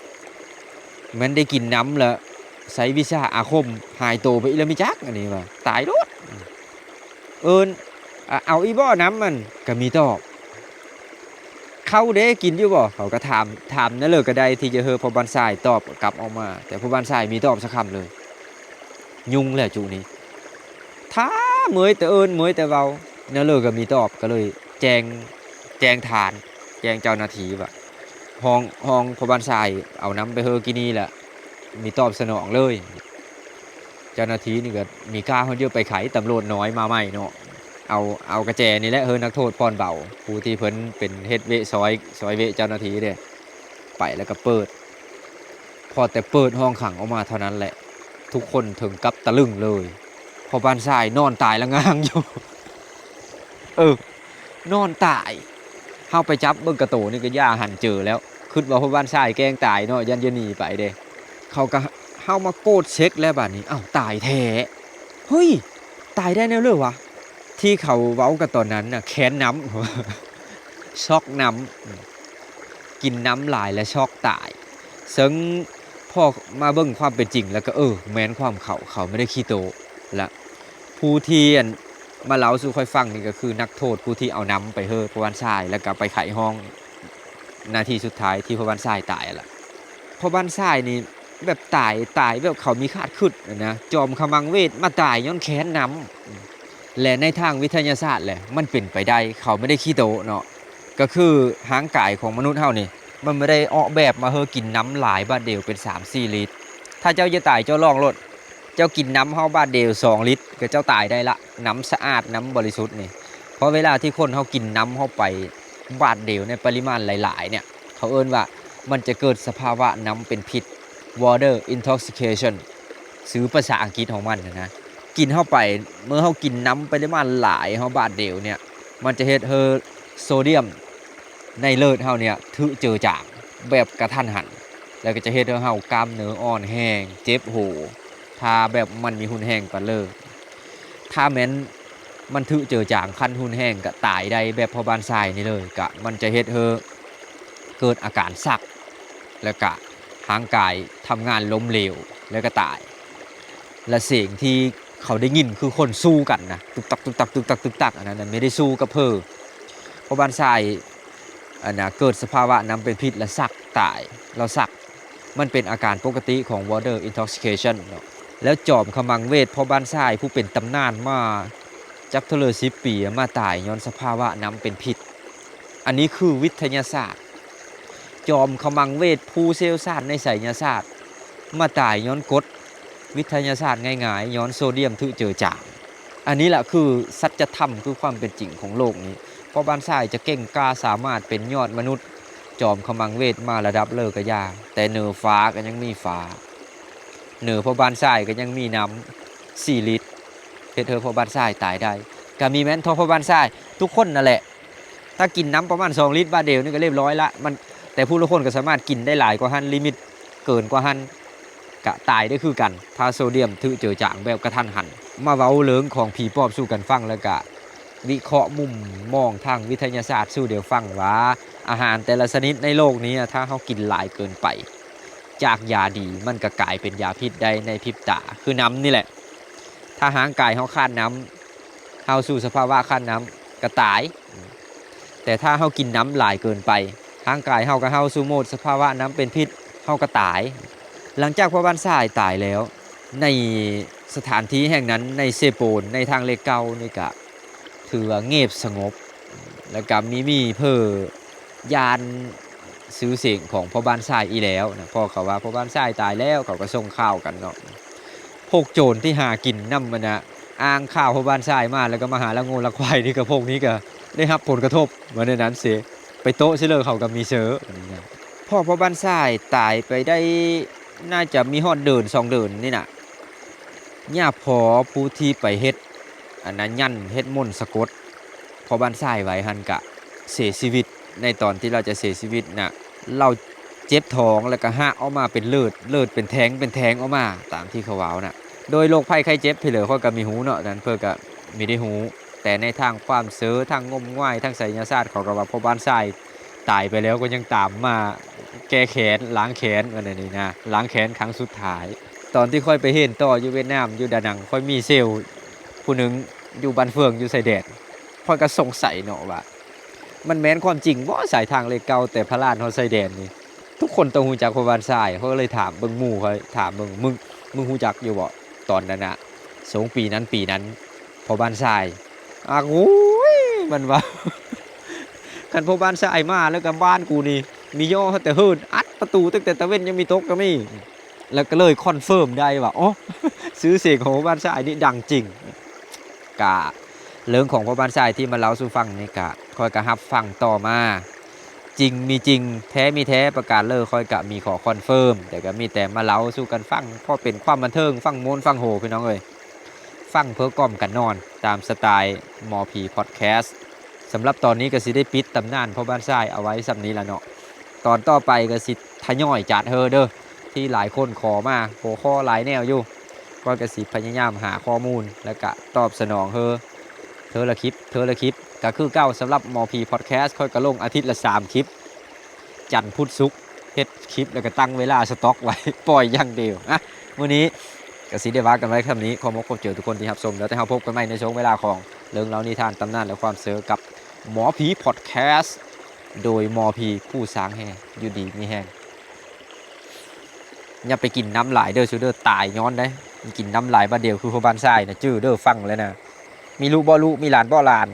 ແມ່ນໄດ້ກິນນ້ຳລະໃຊ້ວິຊາອາຄົມຫາຍໂຕໄປອີກລະ ມີຈັກອັນນີ້ວ່າ ຕາຍໂລດ. ເອີ້ນ ອາ ເອົາອີກບໍ່ນ້ຳ ມັນກະມີຕອບ ເຂົ້າເດ້ ກິນຢູ່ບໍ່ ເຂົາກະຖາມ ຖາມແນວເລີກະໄດ້ ທີ່ຈະເຮີພໍ່ບ້ານຊາຍຕອບກັບອອກມາ ແຕ່ພໍ່ບ້ານຊາຍມີຕອບສັກຄຳເລີຍ. ຫຍຸ້ງແລ້ວຈຸນີ້ ຖ້າເມີຍແຕ່ເອີ້ນ ເມີຍແຕ່ເວົ້າ ແນວເລີກະມີຕອບ ກະເລີຍແຈ້ງ ແຈ້ງທ່ານ ແຈ້ງເຈົ້າໜ້າທີ່ວ່າ ຫ້ອງ ຫ້ອງພໍ່ບ້ານຊາຍເອົານ້ຳໄປເຮີກິນນີ້ລະ ມີຕອບສະໜອງເລີຍ. ເຈົ້າໜ້າທີ່ນີ້ກະມີກ້າຮອດຢູ່ໄປໄຂ ຕຳຫຼວດນ້ອຍມາໃໝ່ເນາະ ເອົາ ເອົາກະແຈນີ້ແຫຼະ ເຮີນັກໂທດຜ່ອນເບົາ ຜູ້ທີ່ເພິ່ນເປັນເຮັດເວະ ຊອຍ ຊອຍເວະເຈົ້າໜ້າທີ່ເດ້ ໄປແລ້ວກະເປີດ ພໍແຕ່ເປີດຫ້ອງຂັງອອກມາເທົ່ານັ້ນແຫຼະ ທຸກຄົນເຖິງກັບຕະລຶງເລີຍ ພໍ່ບ້ານຊາຍນອນຕາຍລະງ່າງຢູ່ ເອີ ນອນຕາຍ. ເຮົາໄປຈັບເບິ່ງກະໂຕນີ້ກະຢ່າຫັນເຈີແລ້ວ ຄຶດວ່າພໍ່ບ້ານຊາຍແກ້ງຕາຍເນາະ ຢ້ານຈະໜີໄປເດ້. ເຂົາກໍ ເຮົາມາໂກດເຊັກແລ້ວບາດນີ້ ອ້າວ ຕາຍແທ້ ເຮີ້ຍ ຕາຍໄດ້ແນວເລີວະ? ທີ່ເຂົາເວົ້າກັນຕອນນັ້ນນະ ແຄ້ນນ້ຳ ຊັອກນ້ຳ ກິນນ້ຳຫຼາຍແລ້ວຊັອກຕາຍ. ເຊິ່ງພໍມາເບິ່ງຄວາມເປັນຈິງແລ້ວກໍ ເອີ ແມ່ນຄວາມເຂົາ ເຂົາໄມ່ໄດ້ຂີ້ໂຕະ ແລະ ຜູ້ທີ່ ອັນ ມາເລົ່າສູ່ຂ້ອຍຟັງນີ້ກໍຄືນັກໂທດຜູ້ທີ່ເອົານ້ຳໄປເຮີພໍ່ບ້ານຊາຍ ແລ້ວກໍໄປໄຂຫ້ອງ ນາທີສຸດທ້າຍທີ່ພໍ່ບ້ານຊາຍຕາຍຫັ້ນລະ. ພໍ່ບ້ານຊາຍນີ້ແບບຕາຍ ຕາຍແບບເຂົາມີຄາດຄຶດນະ ຈອມຂະມັງເວດມາຕາຍຍ້ອນແຄ້ນນ້ຳ ແລະ ໃນທາງວິທະຍາສາດແຫຼະ ມັນເປັນໄປໄດ້ ເຂົາໄມ່ໄດ້ຂີ້ໂຕະເນາະ. ກໍຄືຮ່າງກາຍຂອງມະນຸດເຮົານີ້ ມັນບໍ່ໄດ້ອອກແບບມາເຮີກິນນ້ຳຫຼາຍບາດດຽວເປັນສາມສີ່ລິດ. ຖ້າເຈົ້າຈະຕາຍເຈົ້າລອງໂລດ ເຈົ້າກິນນ້ຳເຮົາບາດດຽວສອງລິດ ກໍເຈົ້າຕາຍໄດ້ລະ ນ້ຳສະອາດ ນ້ຳບໍລິສຸດນີ້. ເພາະເວລາທີ່ຄົນເຮົາກິນນ້ຳເຮົາໄປບາດດຽວໃນປະລິມານຫຼາຍໆ ເນ່ຍ ເຂົາເອີ້ນວ່າມັນຈະເກີດສະພາວະນ້ຳເປັນພິດ water intoxication ຊື່ພາສາອັງກິດຂອງມັນນະ ກິນເຂົ້າໄປ ເມື່ອເຮົາກິນນ້ຳປະລິມານຫຼາຍເຮົາບາດດຽວເນ່ຍ ມັນຈະເຮັດໃຫ້ໂຊດຽມໃນເລືອດເຮົາເນ່ຍຖືກເຈືອຈາງແບບກະທັນຫັນ ແລ້ວກໍຈະເຮັດໃຫ້ເຮົາກ້າມເນື້ອອ່ອນແຮງ ເຈັບຫົວ ຖ້າແບບມັນມີຮຸນແຮງປານເລີ. ຖ້າແມ່ນມັນຖືກເຈືອຈາງຂັ້ນຮຸນແຮງ ກະຕາຍໄດ້ແບບພໍ່ບ້ານຊາຍນີ້ເລີຍ ກະມັນຈະເຮັດໃຫ້ເກີດອາການຊັກ ແລ້ວກະຮ່າງກາຍທຳງານລົ້ມເຫຼວ ແລ້ວກະຕາຍ. ແລະ ສຽງທີ່ເຂົາໄດ້ຍິນຄືຄົນສູ້ກັນນະ ຕຸກຕັກ ຕຸກຕັກ ຕຸກຕັກ ຕຸກຕັກ ອັນນັ້ນນະ ແມ່ນໄດ້ສູ້ກັບເພີ. ພໍ່ບ້ານຊາຍ ອັນນະ ເກີດສະພາວະນ້ຳເປັນພິດ ແລະ ຊັກຕາຍ ລາວຊັກ ມັນເປັນອາການປົກກະຕິຂອງ water intoxication ເນາະ. ແລ້ວຈອມຂະມັງເວດພໍ່ບ້ານຊາຍຜູ້ເປັນຕຳນານມາຈັກເທົ່າເລີສິບປີ ມາຕາຍຍ້ອນສະພາວະນ້ຳເປັນພິດ. ອັນນີ້ຄືວິທະຍາສາດ. ຈອມຂະມັງເວດຜູ້ຊ່ຽວຊານໃນໄສຍະສາດ ມາຕາຍຍ້ອນກົດວິທະຍາສາດງ່າຍໆ ຍ້ອນໂຊດຽມຖືກເຈືອຈາງ. ອັນນີ້ລະຄືສັດຈະທຳ ຄືຄວາມເປັນຈິງຂອງໂລກນີ້. ພໍ່ບ້ານຊາຍຈະເກັ່ງກ້າສາມາດເປັນຍອດມະນຸດ ຈອມຂະມັງເວດມາລະດັບເລີກະຢ່າ ແຕ່ເໜືອຟ້າກໍຍັງມີຟ້າ ເໜືອພໍ່ບ້ານຊາຍກໍຍັງມີນ້ຳສີ່ລິດ ເຮັດໃຫ້ພໍ່ບ້ານຊາຍຕາຍໄດ້ ກໍມີແມ່ນເທົ່າພໍ່ບ້ານຊາຍທຸກຄົນນັ້ນແຫຼະ. ຖ້າກິນນ້ຳປະມານສອງລິດບາດດຽວນີ້ກໍລຽບຮ້ອຍລະ ມັນ ແຕ່ຜູ້ລາງຄົນກໍສາມາດກິນໄດ້ຫຼາຍກວ່າຫັ້ນ ລິມິດເກີນກວ່າຫັ້ນ ກະຕາຍໄດ້ຄືກັນ ຖ້າໂຊດຽມຖືກເຈືອຈາງແບບກະທັນຫັນ. ມາເວົ້າເລື່ອງຂອງຜີປອບສູ່ກັນຟັງ ແລ້ວກະວິເຄາະມຸມມອງທາງວິທະຍາສາດສູ່ດຽວຟັງວ່າ ອາຫານແຕ່ລະຊະນິດໃນໂລກນີ້ ຖ້າເຮົາກິນຫຼາຍເກີນໄປ ຈາກຢາດີມັນກະກາຍເປັນຢາພິດໄດ້ໃນພິບຕາ ຄືນ້ຳນີ້ແຫຼະ. ຖ້າຮ່າງກາຍເຮົາຂາດນ້ຳ ເຮົາສູ່ສະພາວະຂາດນ້ຳກະຕາຍ. ແຕ່ຖ້າເຮົາກິນນ້ຳຫຼາຍເກີນໄປ ຮ່າງກາຍເຮົາກໍເຮົາສູ່ໂໝດສະພາວະນ້ຳເປັນພິດ ເຮົາກໍຕາຍ. ຫຼັງຈາກພໍ່ບ້ານຊາຍຕາຍແລ້ວ ໃນສະຖານທີ່ແຫ່ງນັ້ນ ໃນເຊໂປນ ໃນທາງເລກເກົ້ານີ້ກະຖືວ່າເງບສະຫງົບ ແລ້ວກະມີໝີ່ເພີຢ້ານຊື່ສຽງຂອງພໍ່ບ້ານຊາຍອີ່ແລ້ວນະ ເພາະເຂົາວ່າພໍ່ບ້ານຊາຍຕາຍແລ້ວ ເຂົາກໍສົ່ງຂ່າວກັນເນາະ. ພວກໂຈນທີ່ຫາກິນນຳ ອັນນະ ອ້າງຂ່າວພໍ່ບ້ານຊາຍມາ ແລ້ວກໍມາຫາລັກງົວລັກຄວາຍນີ້ ກໍພວກນີ້ກໍໄດ້ຮັບຜົນກະທົບວ່າແນວນັ້ນເສ ໄປໂຕະຊິເລີ ເຂົາກໍມີເຊີ ອັນນີ້ນະ. ພໍ່ ພໍ່ບ້ານຊາຍຕາຍໄປໄດ້ ໜ້າຈະມີຮອດເດືອນສອງເດືອນນີ້ນະ ຍາພໍ່ຜູ້ທີ່ໄປເຮັດ ອັນນັ້ນ ຍັນເຮັດມົນສະກົດພໍ່ບ້ານຊາຍໄວ້ຫັ້ນກະເສຍຊີວິດ. ໃນຕອນທີ່ລາວຈະເສຍຊີວິດນະ ລາວເຈັບທ້ອງ ແລ້ວກະຮາກອອກມາເປັນເລືອດ ເລືອດເປັນແທງເປັນແທງອອກມາ ຕາມທີ່ເຂົາເວົ້ານະ. ໂດຍໂລກໄພໄຂ້ເຈັບພີ້ເລີ ຂ້ອຍກະມີຮູ້ເນາະ ນັ້ນເພິ່ນກະມີໄດ້ຮູ້. ແຕ່ໃນທາງຄວາມເຊີ ທາງງົມງາຍ ທາງໄສຍະສາດ ເຂົາກໍວ່າພໍ່ບ້ານຊາຍຕາຍໄປແລ້ວກໍຍັງຕາມມາແກ້ແຄ້ນ ລ້າງແຄ້ນ ວ່າແນວນີ້ນະ ລ້າງແຄ້ນຄັ້ງສຸດທ້າຍ. ຕອນທີ່ຂ້ອຍໄປເຫັນຕໍ່ຢູ່ຫວຽດນາມ ຢູ່ດານັງ ຂ້ອຍມີເຊວຜູ້ໜຶ່ງຢູ່ບ້ານເຟືອງ ຢູ່ຊາຍແດນ ຂ້ອຍກໍສົງໄສເນາະວ່າ ມັນແມ່ນຄວາມຈິງບໍ່ ສາຍທາງເລກເກົ້າ ແຕ່ພະລານຮອດຊາຍແດນນີ້ ທຸກຄົນຕ້ອງຮູ້ຈັກພໍ່ບ້ານຊາຍ. ຂ້ອຍກໍເລີຍຖາມເບິ່ງໝູ່ຂ້ອຍ ຖາມເບິ່ງ ມຶງ ມຶງຮູ້ຈັກຢູ່ບໍ່ ຕອນນັ້ນນະ ສົງປີນັ້ນປີນັ້ນ ພໍ່ບ້ານຊາຍ ອາກ ໂອ້ຍ ມັນວ່າ ຄັນພໍ່ບ້ານຊາຍມາແລ້ວກໍບ້ານກູນີ້ມີຍໍ້ແຕ່ເຫີນ ອັດປະຕູຕັ້ງແຕ່ຕາເວັນຍັງມີຕົກກໍມີ ແລ້ວກໍເລີຍຄອນເຟີມໄດ້ວ່າ ໂອ້ ຊື່ສຽງຂອງພໍ່ບ້ານຊາຍນີ້ດັງຈິງ. ກະເລື່ອງຂອງພໍ່ບ້ານຊາຍທີ່ມາເລົ່າສູ່ຟັງນີ້ກະ ຂ້ອຍກະຮັບຟັງຕໍ່ມາ ຈິງມີຈິງ ແທ້ມີແທ້ ປະການເລີ ຂ້ອຍກະມີຂໍຄອນເຟີມ ແຕ່ກະມີແຕ່ມາເລົ່າສູ່ກັນຟັງ ພໍເປັນຄວາມບັນເທີງ ຟັງມ່ວນຟັງໂຮ ພີ່ນ້ອງເອີຍ. ຟັງເພື່ອກ່ອມກັນນອນ ຕາມສະໄຕລ໌ໝໍຜີພອດແຄສ. ສຳລັບຕອນນີ້ກໍຊິໄດ້ປິດຕຳນານພໍ່ບ້ານຊາຍເອົາໄວ້ສ່ຳນີ້ລະເນາະ. ຕອນຕໍ່ໄປກໍຊິທະຍອຍຈັດເຮີເດີ. ທີ່ຫຼາຍຄົນຂໍມາ ຫົວຂໍ້ຫຼາຍແນວຢູ່ ຂ້ອຍກໍຊິພະຍາຍາມຫາຂໍ້ມູນ ແລ້ວກະຕອບສະໜອງເຮີ ເທື່ອລະຄລິບ ເທື່ອລະຄລິບ ກໍຄືເກົ່າ ສຳລັບໝໍຜີພອດແຄສ ຂ້ອຍກໍລົງອາທິດລະສາມຄລິບ ຈັນ ພຸດ ສຸກ ເຮັດຄລິບ ແລ້ວກໍຕັ້ງເວລາສະຕັອກໄວ້ ປ່ອຍຢ່າງດຽວ. ອ່ະ ມື້ນີ້ກໍຊິໄດ້ວ່າກັນໄວ້ສ່ຳນີ້ ຂອບອົກຂອບໃຈທຸກຄົນທີ່ຮັບຊົມ ແລ້ວແຕ່ເຮົາພົບກັນໃໝ່ໃນຊ່ວງເວລາຂອງເລື່ອງເລົ່ານິທານ ຕຳນານ ແລະ ຄວາມເຊື່ອກັບໝໍຜີພອດແຄສ ໂດຍໝໍຜີຜູ້ສ້າງແຮ່ ຢູ່ດີມີແຮງ. ຢ່າໄປກິນນ້ຳຫຼາຍເດີ ຊູເດີ ຕາຍຍ້ອນໄດ໋. ກິນນ້ຳຫຼາຍບາດດຽວຄືຄົນບ້ານຊາຍນະ ຈື່ເດີ ຟັງແລ້ວນະ. ມີລູກບໍ່ລູກ ມີຫຼານບໍ່ຫຼານ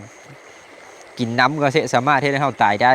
ກິນນ້ຳກໍເສະສາມາດເຮັດໃຫ້ເຮົາຕາຍໄດ້.